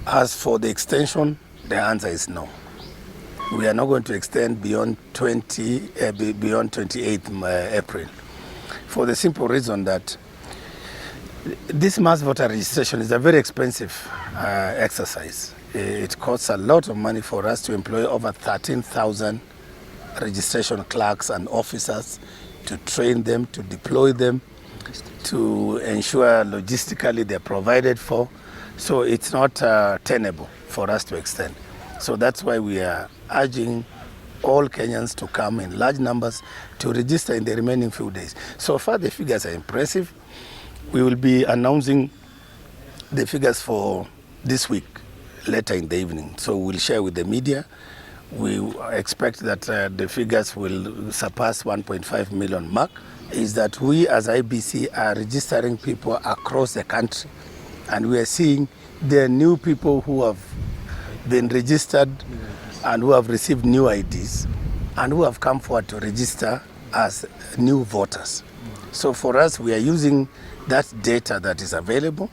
As for the extension, the answer is no. We are not going to extend beyond 28th April, for the simple reason that this mass voter registration is a very expensive exercise. It costs a lot of money for us to employ over 13,000 registration clerks and officers, to train them, to deploy them, to ensure logistically they're provided for. So it's not tenable for us to extend. So that's why we are urging all Kenyans to come in large numbers to register in the remaining few days. So far the figures are impressive. We will be announcing the figures for this week later in the evening. So we'll share with the media. We expect that the figures will surpass 1.5 million mark. Is that we as Iebc are registering people across the country, and we are seeing there are new people who have been registered and who have received new IDs and who have come forward to register as new voters. So for us, we are using that data that is available